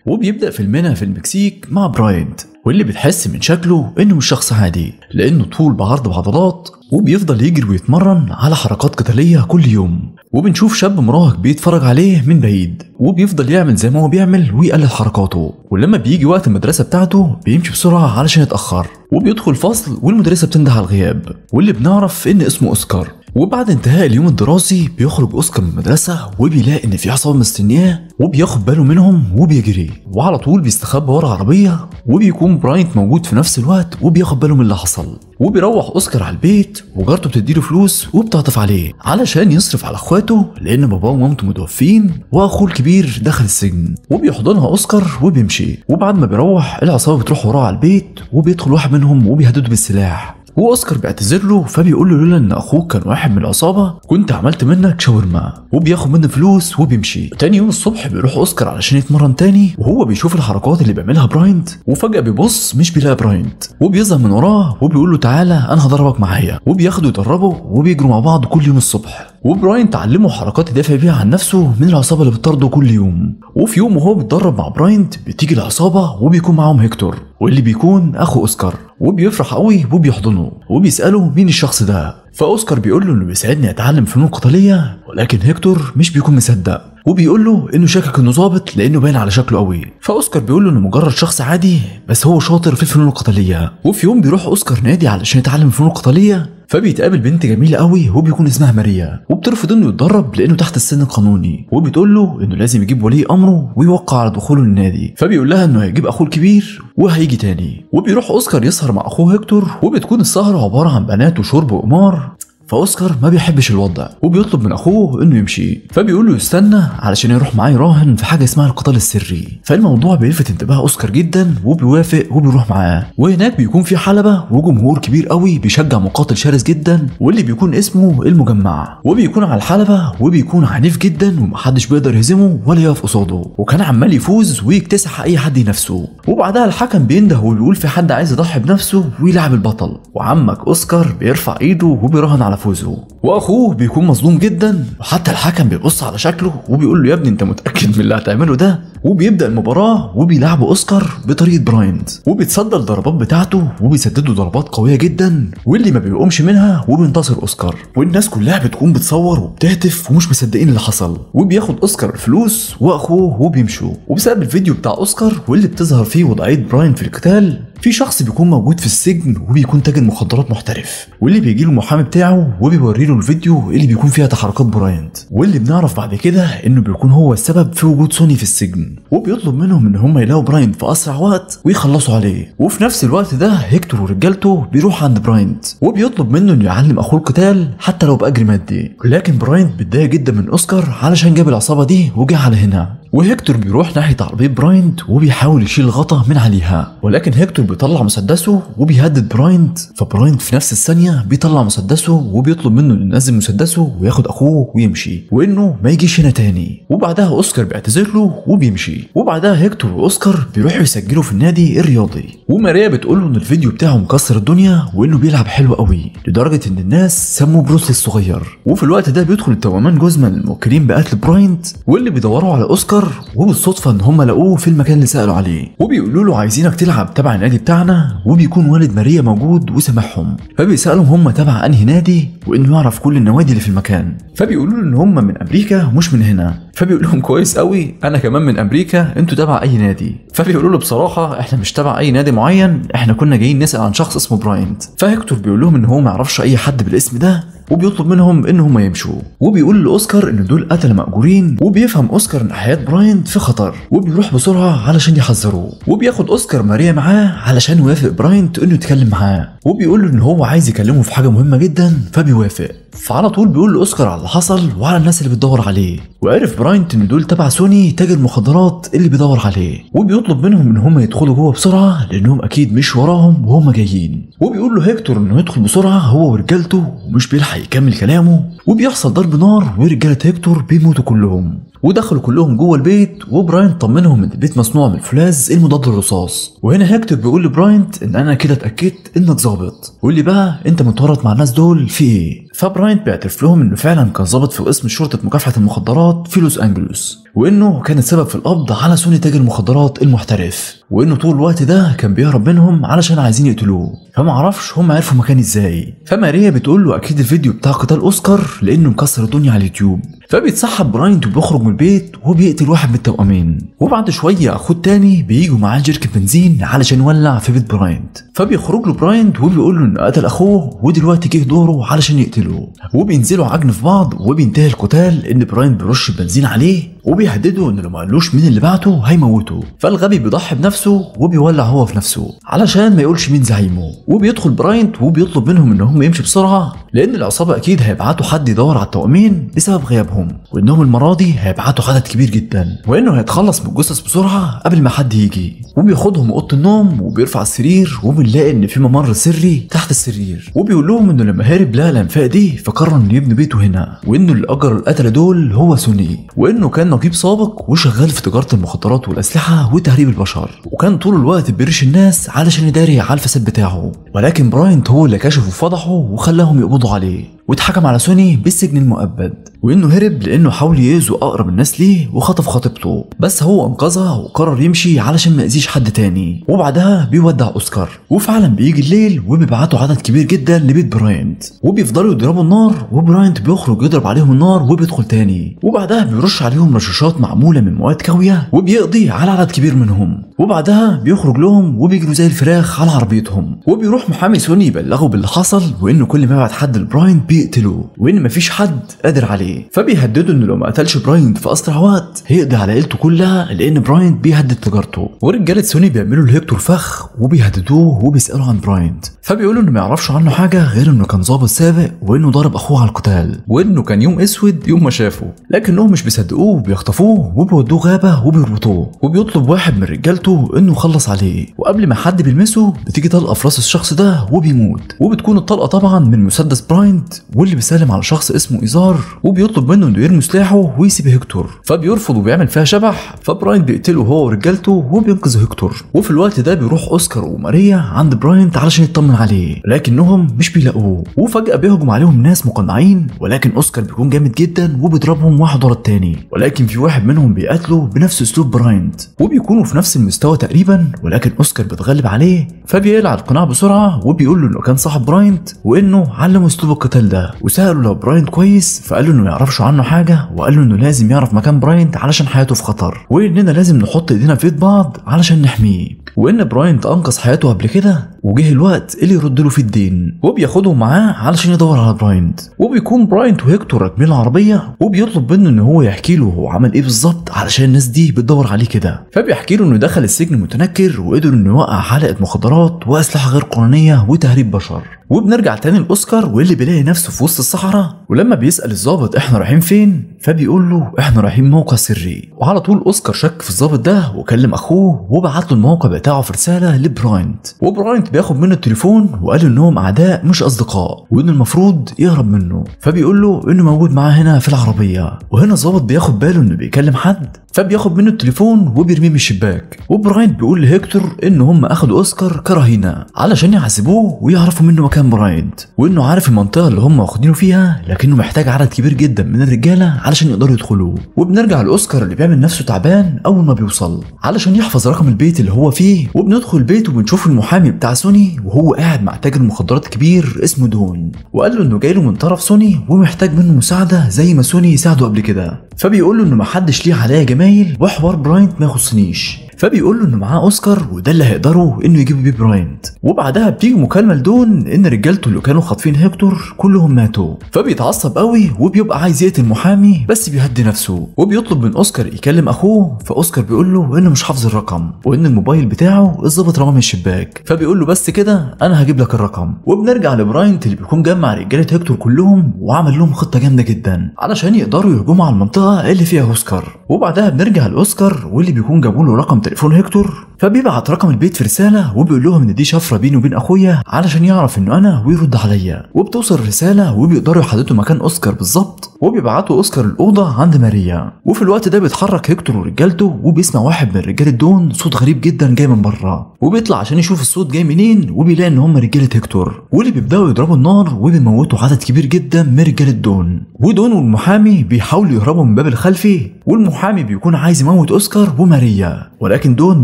وبيبدأ فيلمنا في المكسيك مع براينت، واللي بتحس من شكله انه مش شخص عادي لانه طول بعرض بعضلات وبيفضل يجري ويتمرن على حركات قتالية كل يوم. وبنشوف شاب مراهق بيتفرج عليه من بعيد وبيفضل يعمل زي ما هو بيعمل ويقلل حركاته، ولما بيجي وقت المدرسة بتاعته بيمشي بسرعة علشان يتأخر، وبيدخل فصل والمدرسة بتنده على الغياب، واللي بنعرف ان اسمه اوسكار. وبعد انتهاء اليوم الدراسي بيخرج اوسكار من المدرسة وبيلاقي ان في عصابة مستنياه، وبياخد باله منهم وبيجري، وعلى طول بيستخبى ورا عربية، وبيكون براينت موجود في نفس الوقت وبياخد باله من اللي حصل. وبيروح اوسكار على البيت وجارته بتديله فلوس وبتعطف عليه علشان يصرف على اخواته لان باباه ومامته متوفين واخوه الكبير دخل السجن، وبيحضنها اوسكار وبيمشي. وبعد ما بيروح العصابة بتروح وراه على البيت، وبيدخل واحد منهم وبيهدده بالسلاح، واوسكار بيعتذر له فبيقول له لولا ان اخوك كان واحد من العصابة كنت عملت منك شاورما، وبياخد منه فلوس وبيمشي. تاني يوم الصبح بيروح اوسكار علشان يتمرن تاني، وهو بيشوف الحركات اللي بيعملها براينت، وفجاة بيبص مش بيلاقي براينت، وبيظهر من وراه وبيقول له تعالى انا هضربك معايا، وبياخده يدربه وبيجروا مع بعض كل يوم الصبح. وبراينت علمه حركات يدافع بيها عن نفسه من العصابة اللي بتطارده كل يوم. وفي يوم وهو بيتدرب مع براينت بتيجي العصابة وبيكون معاهم هيكتور واللي بيكون اخو اوسكار، وبيفرح قوي وبيحضنه وبيساله مين الشخص ده، فاوسكار بيقول له انه بيساعدني اتعلم فنون قتالية، ولكن هيكتور مش بيكون مصدق وبيقول له انه شاكك انه ظابط لانه باين على شكله قوي. فاوسكار بيقول له انه مجرد شخص عادي بس هو شاطر في الفنون القتالية. وفي يوم بيروح اوسكار نادي علشان يتعلم فنون قتالية، فبيتقابل بنت جميلة قوي وبيكون اسمها ماريا، وبترفض انه يتدرب لانه تحت السن القانوني، وبتقول له انه لازم يجيب ولي امره ويوقع على دخوله النادي، فبيقول لها انه هيجيب اخوه الكبير وهيجي تاني. وبيروح اوسكار يسهر مع اخوه هيكتور، وبتكون السهرة عبارة عن بنات وشرب وقمار، فاوسكار ما بيحبش الوضع وبيطلب من اخوه انه يمشي، فبيقول له يستنى علشان يروح معاه يراهن في حاجة اسمها القتال السري. فالموضوع بيلفت انتباه اوسكار جدا وبيوافق وبيروح معاه. وهناك بيكون في حلبة وجمهور كبير قوي بيشجع مقاتل شرس جدا واللي بيكون اسمه المجمع، وبيكون على الحلبة وبيكون عنيف جدا ومحدش بيقدر يهزمه ولا يقف قصاده، وكان عمال يفوز ويكتسح اي حد ينافسه. وبعدها الحكم بينده وبيقول في حد عايز يضحي بنفسه ويلعب البطل، وعمك اوسكار بيرفع ايده وبيراهن على فوزه، واخوه بيكون مصدوم جدا، وحتى الحكم بيبص على شكله وبيقول له يا ابني انت متاكد من اللي هتعمله ده؟ وبيبدا المباراة وبيلعبوا اوسكار بطريقة براينت، وبيتصدى الضربات بتاعته وبيسددوا ضربات قوية جدا واللي ما بيقومش منها، وبينتصر اوسكار، والناس كلها بتكون بتصور وبتهتف ومش مصدقين اللي حصل. وبياخد اوسكار الفلوس واخوه وبيمشوا. وبسبب الفيديو بتاع اوسكار واللي بتظهر فيه وضعية براينت في القتال، في شخص بيكون موجود في السجن وبيكون تاجر مخدرات محترف، واللي بيجي له المحامي بتاعه وبيوري له الفيديو اللي بيكون فيها تحركات براينت، واللي بنعرف بعد كده انه بيكون هو السبب في وجود سوني في السجن، وبيطلب منهم ان هم يلاقوا براينت في اسرع وقت ويخلصوا عليه. وفي نفس الوقت ده هيكتور ورجالته بيروح عند براينت وبيطلب منه انه يعلم اخوه القتال حتى لو باجر مادي، لكن براينت بيتضايق جدا من اوسكار علشان جاب العصابة دي وجه على هنا. وهيكتور بيروح ناحية عربية براينت وبيحاول يشيل الغطا من عليها، ولكن هيكتور بيطلع مسدسه وبيهدد براينت، فبراينت في نفس الثانية بيطلع مسدسه وبيطلب منه انه ينزل مسدسه وياخد اخوه ويمشي وانه ما يجيش هنا تاني. وبعدها اوسكار بيعتذر له وبيمشي. وبعدها هيكتور واوسكار بيروحوا يسجلوا في النادي الرياضي، وماريا بتقول له ان الفيديو بتاعه مكسر الدنيا وانه بيلعب حلو قوي لدرجة ان الناس سموه بروسلي الصغير. وفي الوقت ده بيدخل التوامان جوزمان الموكلين بقتل براينت واللي بيدوروا على اوسكار، وبالصدفه ان هم لقوه في المكان اللي سالوا عليه، وبيقولوا له عايزينك تلعب تبع النادي بتاعنا، وبيكون والد ماريا موجود وسامحهم، فبيسالهم هم تبع انهي نادي وانه يعرف كل النوادي اللي في المكان، فبيقولوا له ان هم من امريكا مش من هنا، فبيقول لهم كويس قوي انا كمان من امريكا، انتوا تبع اي نادي؟ فبيقولوا له بصراحة احنا مش تبع اي نادي معين، احنا كنا جايين نسال عن شخص اسمه براينت. فهيكتور بيقول لهم ان هو ما يعرفش اي حد بالاسم ده، وبيطلب منهم ان هم يمشوا، وبيقول لاوسكار ان دول قتله مأجورين، وبيفهم اوسكار ان حياة براينت في خطر، وبيروح بسرعة علشان يحذروه. وبياخد اوسكار ماريا معاه علشان يوافق براينت انه يتكلم معاه، وبيقول له ان هو عايز يكلمه في حاجة مهمة جدا، فبيوافق. فعلى طول بيقول لاوسكار على اللي حصل وعلى الناس اللي بتدور عليه، وعرف براينت ان دول تبع سوني تاجر مخدرات اللي بيدور عليه، وبيطلب منهم ان هم يدخلوا جوه بسرعة لانهم اكيد مش وراهم وهم جايين. وبيقول له هيكتور انه يدخل بسرعة هو ورجالته، ومش بيلحق يكمل كلامه، وبيحصل ضرب نار ورجاله هيكتور بيموتوا كلهم. ودخلوا كلهم جوه البيت، وبراينت طمنهم ان البيت مصنوع من الفولاذ المضاد للرصاص. وهنا هيكتور بيقول لبراينت ان انا كده اتاكدت انك ظابط، واللي بقى انت متورط مع الناس دول في ايه؟ فبراينت بيعترف لهم انه فعلا كان ظابط في قسم شرطه مكافحة المخدرات في لوس انجلوس، وانه كان السبب في القبض على سوني تاجر المخدرات المحترف، وانه طول الوقت ده كان بيهرب منهم علشان عايزين يقتلوه، فمعرفش هم عرفوا مكاني ازاي. فماريا بتقول له اكيد الفيديو بتاع قتال اوسكار لانه مكسر الدنيا على اليوتيوب. فبيتسحب براينت وبيخرج من البيت وبيقتل واحد من التوأمين، وبعد شوية اخوه التاني بييجوا معاه جيركن بنزين علشان يولع في بيت براينت. فبيخرج له براينت وبيقول له انه قتل اخوه ودلوقتي جه دوره علشان يقتله، وبينزلوا عجن في بعض. وبينتهي القتال ان براينت بيرش البنزين عليه وبيهدده ان لو ما قالوش مين اللي بعته هيموته. فالغبي بيضحي بنفسه وبيولع هو في نفسه علشان ما يقولش مين زعيمه. وبيدخل براينت وبيطلب منهم ان هم يمشوا بسرعة لان العصابة اكيد هيبعتوا حد يدور على التوأمين بسبب غيابهم، وانهم المرة دي هيبعتوا عدد كبير جدا، وانه هيتخلص من الجثث بسرعة قبل ما حد يجي. وبياخدهم اوضة النوم وبيرفع السرير، وبنلاقي ان في ممر سري تحت السرير، وبيقول لهم انه لما هرب لقى الانفاق دي فقرر انه يبني بيته هنا، وانه اللي اجر القتلة دول هو سوني، وانه كان نقيب سابق وشغال في تجارة المخدرات والاسلحة وتهريب البشر، وكان طول الوقت بيرش الناس علشان يداري على الفساد بتاعه. ولكن براينت هو اللي كشفه وفضحه وخلاهم يقبضوا عليه، واتحكم على سوني بالسجن المؤبد، وانه هرب لانه حاول يأذوا اقرب الناس ليه وخطف خطيبته، بس هو انقذها وقرر يمشي علشان ما يأذيش حد تاني. وبعدها بيودع اوسكار، وفعلا بيجي الليل وبيبعتوا عدد كبير جدا لبيت براينت، وبيفضلوا يضربوا النار، وبراينت بيخرج يضرب عليهم النار وبيدخل تاني، وبعدها بيرش عليهم رشاشات معمولة من مواد كاويه وبيقضي على عدد كبير منهم. وبعدها بيخرج لهم وبيجروا زي الفراخ على عربيتهم. وبيروح محامي سوني يبلغه باللي حصل، وانه كل ما يبعت حد لبراينت بيقتله، وان مفيش حد قادر عليه. فبيهددوا انه لو ما قتلش براينت في اسرع وقت هيقضي على عيلته كلها، لان براينت بيهدد تجارته. ورجاله سوني بيعملوا لهيكتور فخ وبيهددوه وبيسالوا عن براينت، فبيقولوا انه ما يعرفش عنه حاجة غير انه كان ضابط سابق، وانه ضرب اخوه على القتال، وانه كان يوم اسود يوم ما شافه. لكنهم مش بيصدقوه وبيخطفوه وبيودوه غابه وبيربطوه، وبيطلب واحد من رجالته انه يخلص عليه. وقبل ما حد بيلمسه بتيجي طلقه في راس الشخص ده وبيموت، وبتكون الطلقة طبعا من مسدس براينت، واللي بيسلم على شخص اسمه ايزار وبيطلب منه انه يرمي سلاحه ويسيب هيكتور، فبيرفض وبيعمل فيها شبح. فبراينت بيقتله هو ورجالته وبينقذ هيكتور. وفي الوقت ده بيروح اوسكار وماريا عند براينت علشان يطمن عليه، لكنهم مش بيلاقوه. وفجأة بيهجم عليهم ناس مقنعين، ولكن اوسكار بيكون جامد جدا وبيضربهم واحد ورا التاني، ولكن في واحد منهم بيقتله بنفس اسلوب براينت، وبيكونوا في نفس المستوى تقريبا، ولكن اوسكار بيتغلب عليه. فبيقلع القناع بسرعة وبيقول له انه كان صاحب براينت وانه علمه اسلوب القتال ده، وسأله لو براينت كويس، فقال له انه ما يعرفش عنه حاجة، وقال له انه لازم يعرف مكان براينت علشان حياته في خطر، واننا لازم نحط ايدينا في ايد بعض علشان نحمية، وان براينت انقذ حياته قبل كده وجه الوقت اللي يرد له في الدين. وبياخدهم معاه علشان يدور على براينت، وبيكون براينت وهيكتور راكبين العربية، وبيطلب منه ان هو يحكي له هو عمل ايه بالظبط علشان الناس دي بتدور عليه كده. فبيحكي له انه دخل السجن متنكر وقدر انه يوقع حلقة مخدرات واسلحه غير قانونية وتهريب بشر. وبنرجع تاني لاوسكار واللي بيلاقي نفسه في وسط الصحراء، ولما بيسأل الضابط احنا رايحين فين، فبيقول له احنا رايحين موقع سري. وعلى طول اوسكار شك في الضابط ده وكلم اخوه وبعت له الموقع بتاعه في رسالة لبراينت، وبراينت بياخد منه التليفون وقال انهم اعداء مش اصدقاء وانه المفروض يهرب منه، فبيقول له انه موجود معاه هنا في العربية. وهنا الضابط بياخد باله انه بيكلم حد، فبياخد منه التليفون وبيرميه من الشباك. وبراينت بيقول لهيكتور ان هم اخدوا اوسكار كرهينه علشان يعذبوه ويعرفوا منه مكان براينت، وانه عارف المنطقة اللي هم واخدينه فيها، لكنه محتاج عدد كبير جدا من الرجالة علشان يقدروا يدخلوه. وبنرجع لاوسكار اللي بيعمل نفسه تعبان اول ما بيوصل علشان يحفظ رقم البيت اللي هو فيه. وبندخل البيت وبنشوف المحامي بتاع سوني وهو قاعد مع تاجر مخدرات كبير اسمه دون، وقال له انه جاي له من طرف سوني ومحتاج منه مساعدة زي ما سوني ساعده قبل كده. فبيقول له انه محدش ليه عليا جمايل وحوار براينت ما يخصنيش، فبيقول له انه معاه اوسكار وده اللي هيقدروا انه يجيبوا بيه براينت. وبعدها بتيجي مكالمة لدون ان رجالته اللي كانوا خاطفين هيكتور كلهم ماتوا، فبيتعصب قوي وبيبقى عايز يقتل المحامي بس بيهدي نفسه، وبيطلب من اوسكار يكلم اخوه. فاوسكار بيقول له انه مش حافظ الرقم وان الموبايل بتاعه الظابط رماه من الشباك، فبيقول له بس كده انا هجيب لك الرقم. وبنرجع لبراينت اللي بيكون جمع رجاله هيكتور كلهم وعمل لهم خطه جامدة جدا علشان يقدروا يهجموا على المنطقة اللي فيها اوسكار. وبعدها بنرجع لاوسكار واللي بيكون جابوا له رقم تليفون هيكتور، فبيبعت رقم البيت في رسالة وبيقول لهم ان دي شفرة بيني وبين اخويا علشان يعرف انه انا ويرد عليا. وبتوصل الرسالة وبيقدروا يحددوا مكان اوسكار بالظبط، وبيبعتوا اوسكار الاوضة عند ماريا. وفي الوقت ده بيتحرك هيكتور ورجالته، وبيسمع واحد من رجاله دون صوت غريب جدا جاي من بره، وبيطلع عشان يشوف الصوت جاي منين، وبيلاقي ان هم رجاله هيكتور، واللي بيبداوا يضربوا النار وبيموتوا عدد كبير جدا من رجاله دون. ودون والمحامي بيحاولوا يهربوا من الباب الخلفي، والمحامي بيكون عايز يموت اوسكار وماريا، ولكن دون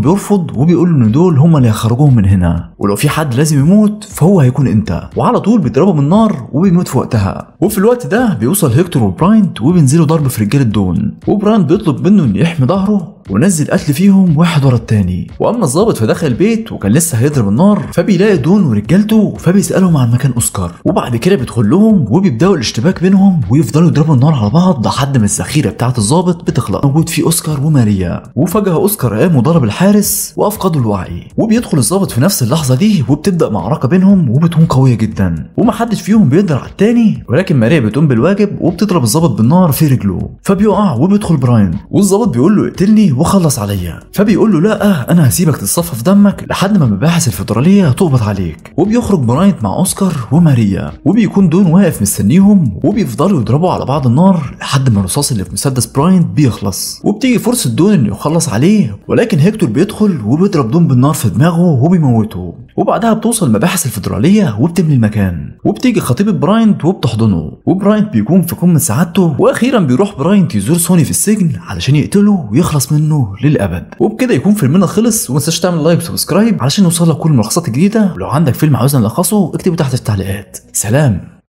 بيرفض وبيقول ان دول هم اللي هيخرجوهم من هنا، ولو في حد لازم يموت فهو هيكون انت. وعلى طول بيضربه بالنار وبيموت في وقتها. وفي الوقت ده بيوصل هيكتور وبراينت وبينزلوا ضرب في رجاله دون، وبراينت بيطلب منه انه يحمي ظهره ونزل قتل فيهم واحد ورا التاني. واما الضابط فدخل البيت وكان لسه هيضرب النار، فبيلاقي دون ورجالته فبيسالهم عن مكان اوسكار، وبعد كده بيدخل لهم وبيبداوا الاشتباك بينهم ويفضلوا يضربوا النار على بعض لحد ما الذخيره بتاعه الضابط بتخلص موجود فيه اوسكار وماريا. وفجاة اوسكار قام وضرب الحارس وافقده الوعي، وبيدخل الضابط في نفس اللحظة دي وبتبدا معركة بينهم وبتكون قوية جدا ومحدش فيهم بيقدر على التاني، ولكن ماريا بتقوم بالواجب وبتضرب الضابط بالنار في رجله فبيقع وبيدخل براين، والضابط بيقول له اقتلني وخلص عليا، فبيقول له لا انا هسيبك تتصفى في دمك لحد ما المباحث الفيدرالية تقبض عليك. وبيخرج براينت مع اوسكار وماريا، وبيكون دون واقف مستنيهم، وبيفضلوا يضربوا على بعض النار لحد ما الرصاص اللي في مسدس براينت بيخلص، وبتيجي فرصة دون انه يخلص عليه، ولكن هيكتور بيدخل وبيضرب دون بالنار في دماغه وبيموته. وبعدها بتوصل المباحث الفيدرالية وبتملي المكان، وبتيجي خطيبه براينت وبتحضنه، وبراينت بيكون في قمة سعادته. واخيرا بيروح براينت يزور سوني في السجن علشان يقتله ويخلص منه للابد. وبكده يكون فيلمنا خلص، وما تنساش تعمل like و subscribe علشان يوصلك كل الملخصات الجديدة. ولو عندك فيلم عاوزنا نلخصه اكتبه تحت في التعليقات. سلام.